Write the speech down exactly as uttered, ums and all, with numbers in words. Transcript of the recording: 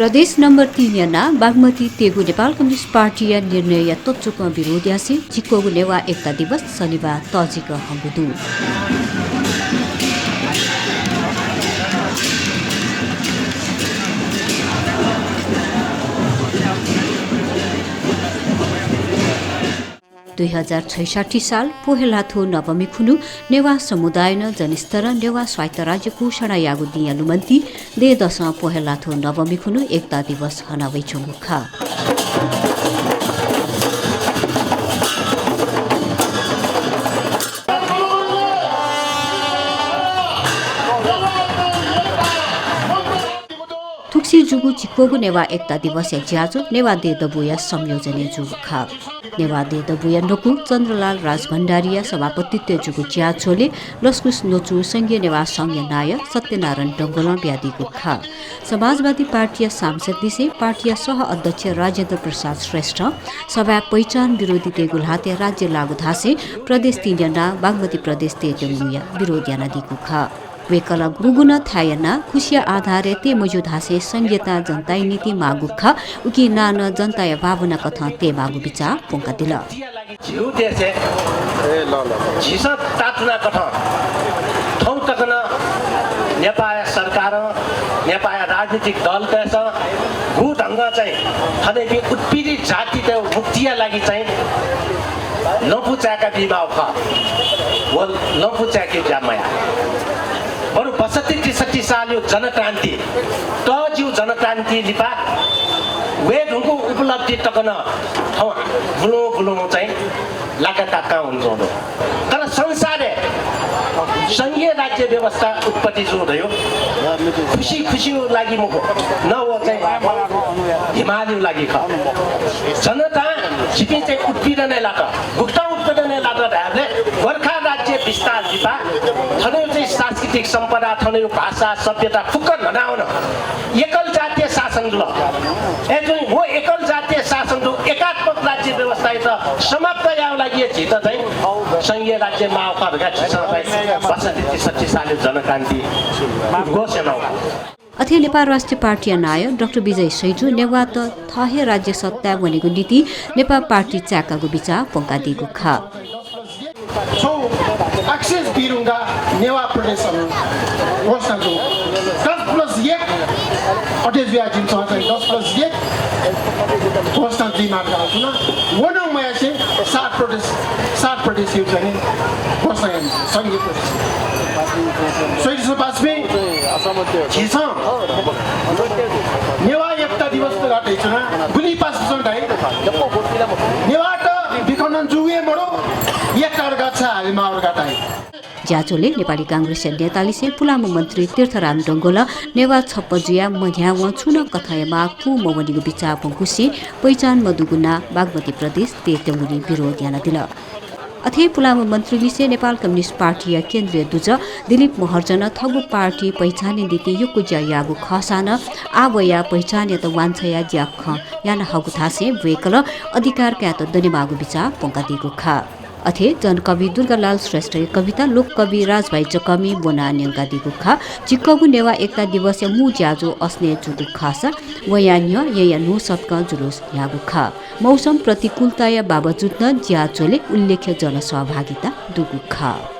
प्रदेश नम्बर तीनया नां बागमती तयेगु नेपाल कम्युनिस्ट पार्टीया निर्णयया तच्चुकं विरोध यासें झिक्वःगु नेवाः एकता दिवस शनिबार तःजिक हंगु दु। दुई हजार छैसट्ठी साल पोहेलाथ्व नवमी खुन्हु नेवाः समुदायनं जनस्तरं नेवाः स्वायत्त राज्य घोषणा याःगु दिंया लुमन्ति दँय्‌दसं पोहेलाथ्व नवमी खुन्हु एकता दिवस हना वइच्वंगु खः। थुगुसी जूगु झिक्वःगु नेवाः एकता दिवसया ज्याझ्वः नेवाः देय् दबूया संयोजनय् जूगु खः। नेवाः देय् दबूया नकु चन्द्रलाल राजभण्डारीया सभापतित्वय् जूगु ज्याझ्वलय् लसकुस न्वचु संघीय नेवाः संघया नायः सत्यनारायण डंगोलं बियादीगु खः। समाजवादी पार्टीया सांसद लिसें पार्टीया सह अध्यक्ष राजेन्द्र प्रसाद श्रेष्ठं सभाय् पहिचान विरोधीतय्‌गु ल्हातय् राज्य लाःगु धासें प्रदेश तीनया नां बागमती प्रदेश तयेत्यंगुया विरोध यानादीगु खः। वय्‌कलं गुगुं नं थाय्‌या नां खुसिया आधारय् तये मज्यू धासें संघीयतां जनताया निंतिं माःगु खः, उकिं नां नं जनताया भावना कथं तयेमाःगु बिचाः प्वंकादिल। झीगु देशय् ए, ल, ल, ल। झीसं तातुना कथं थौं तक नं नेपाःया सरकारं, नेपाःया राजनीतिक दलतय्‌सं गु ढंगं चाहिँ थनयापिं उत्पीडित जातितय् मुक्तिया लागि चाहिँ लँपु चाय्‌का बीमाःगु खः। व लँपु चाय्‌केगु ज्या मयाः। बरु बसठी त्रिसठी सालयु जनक्रान्ति, तःजिउ जनक्रान्ति लिपा वये धुंकू उपलब्धि तक नं थौं बुलुं बुलुं चाहिँ लाका काकां हुन्चुं दु। तर संसारय् संघीय राज्य व्यवस्था उत्पत्ति जू धयो खुसी खुसियु लागि मखु, न व चाहिँ हिमालयु लागि खः। जनतां झीपिं चाहिँ उत्पीडनय् लात, गुकथं उत्पीडनय् लात धायेबलय् गोर्खा राज्य विस्तार लिपा थनयु चाहिँ सांस्कृतिक सम्पदा, थनयु भाषा, सभ्यता फुक्क न्हनावन। एकल जातीय शासन जुल। अय्‌जूगुलिं व एकल जातीय शासन जू एकात्मक राज्य व्यवस्थायात समाप्त यायेगु लागि हे झीत चाहिँ संघीय राज्य माःगु खः धकाः झीसं चाहिँ बसठी त्रिसठी सालयु जनक्रान्ति उद्घोष यानागु खः। अथे नेपाल राष्ट्रिय पार्टीया नायः डाक्टर विजय सैंजुं नेवाःत थः हे राज्य सत्ताय् वनेगु निंतिं नेपाल पार्टी चाय्‌कागु बिचाः प्वंकादीगु खः। छौ access बीधुंकाः नेवाः प्रदेश घोषणा जू। दस plus एक, अथे जुयाः जिमिसं चाहिँ दस plus एक घोषणा जुइमाः धकाः हाल च्वना। व नं मयासें सात प्रदेश, सात प्रदेशयु चाहिँ घोषणा याना, संघीय प्रदेश। स्वैत सुपासपिं, झीसं नेवाः एकता दिवस धकाः धयाच्वना, गुलि पासापिसं धाइ, नेवाःत विखण्डन जूगु हे मदु, एकता धकाः छाय् हालेमाः धकाः धाइ। ज्याझ्वलय् नेपाली कांग्रेसया नेतालिसें पुलांम्ह मन्त्री तीर्थराम डंगोलं नेवाः छप्पँ जुयाः मन्ह्यावं छुं नं कथंया माग पूवनीगु बिचाः प्वंकुसें पहिचान मदुगु नां बागमती प्रदेश तयेत्यंगुलिं विरोध यानादिल। अथे पुलांम्ह मन्त्रीलिसें नेपाल कम्युनिस्ट पार्टीया केन्द्रीय दुजः दिलीप महर्जनं थःगु पार्टी पहिचानया निंतिं यक्व ज्या याःगु खःसां नं आः वयाः पहिचानयात वांछ्वयाः ज्याखँ याना हःगु धासें वय्‌कलं अधिकार कायेत दनेमाःगु बिचाः प्वंकादीगु खः। अथे जनकवि दुर्गालाल श्रेष्ठया कविता लोककवि राजभाइ जकःमिं ब्वनाः न्यंकादीगु खः। झिक्वःगु नेवाः एकता दिवसया मू ज्याझ्वः असनय् जूगु खःसा वया न्ह्यः येँया न्हू सतकं जुलुस न्ह्याःगु खः। मौसम प्रतिकूलताया बावजुद नं ज्याझ्वलय् उल्लेख्य जनसहभागिता दुगु खः।